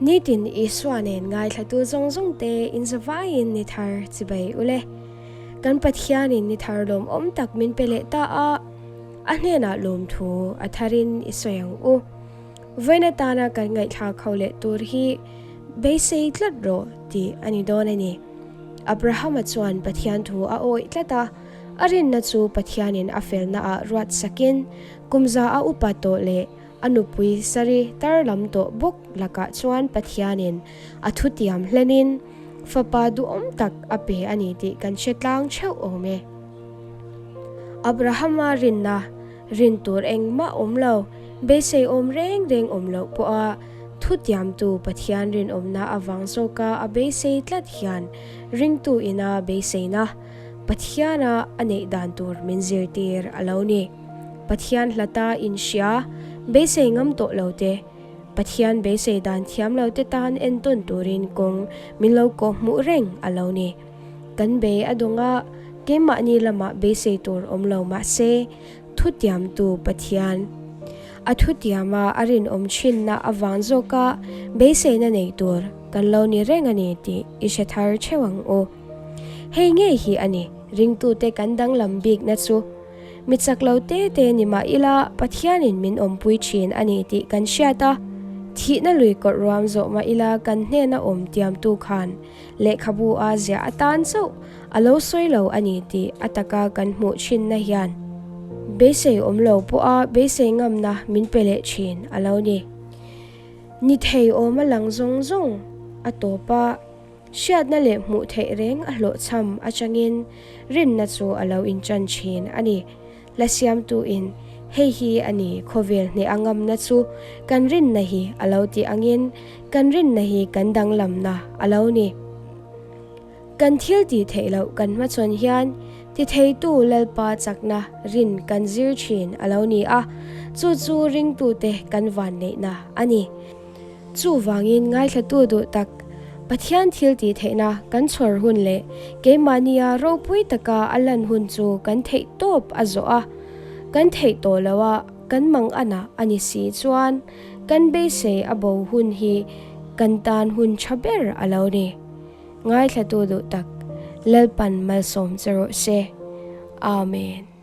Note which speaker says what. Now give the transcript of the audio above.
Speaker 1: Nitin Isua nen ngaithlatu zawng zawng te inzavaiin ni thar chibai ule. Kan Pathianin ni thar lawmawm tak min pe leh ta a, a hnenah lawmthu a tharin i sawi ang u. Vawiin atana kan ngaihthlak ho leh tur hi beisei tlat rawh tih a ni dawn a ni. Abrahama chuan Pathian thu a awih tlat a, a rinna chu Pathianin a felnaah ruat sakin kumza a upa tawh leh A nupui Sari tar lam tawh bawk lakah chuan Pathianin a thutiam hlenin fapa duhawm tak a pe a ni tih kan hre tlang theuh awm e. Abrahama rinna rin tur engmah awm lo, beisei awm reng reng awm loh pawha thutiamtu Pathian rinawmna avang zawka a beisei tlat hian ringtu ina beiseina Pathiana a neih dan tur min zirtir a lo ni. Pathian hlata inhria, beisei ngam tawh lo te, Pathian beisei dan thiam lo te tan entawn turin kawng min lo kawh hmuh reng a lo ni. Kan bei a dawng a, keimahni lamah beisei tur awm lo mah se, thutiamtu Pathian a thutiama a rinawm thinna avang zawka beiseina nei tur kan lo ni reng a ni tih i hre thar theuh ang u. Hei ngei hi a ni, ringtute kan danglam bikna chu. Mi chak lo te te ni mah ila Pathianin min awmpui thin a ni tih kan hriat a, thihna lui kawrh ruam zawh mah ila kan hnena awm tiamtu khan lehkhabu a ziah atan chauh a lo sawi lo a ni tih a taka kan hmuh thinna hian beisei awm lo pawha beisei ngamna min pe leh thin a lo ni. Ni thei awm a lang zawng zawng a tawp a. Hriatna leh hmuh theih reng a hlawhchham atangin rinna chu a lo inchan thin a ni. La siamtuin hei hi a ni khawvel hneh a ngamna chu kan rinna hi a lo tih angin kan rinna hi kan danglamna a lo ni. Kan thil tih theih loh kan hmachhawn hian ti theitu Lalpa chakna rin kan zir thin a lo ni a, chu chu ringtute kan vanneihna a ni. Chuvangin ngaithlatu duh tak, Pathian thil tih theihna kan chhawr hun leh keimahnia ropui taka a lan hun chu kan theih tawp a zawh a, kan theih tawh lo a, kan mang anah a ni si chuan kan beisei a bo hun hi kan tan hun tha ber a lo ni. Ngaithlatu duh tak, Lalpan malsawm che rawh se. Amen.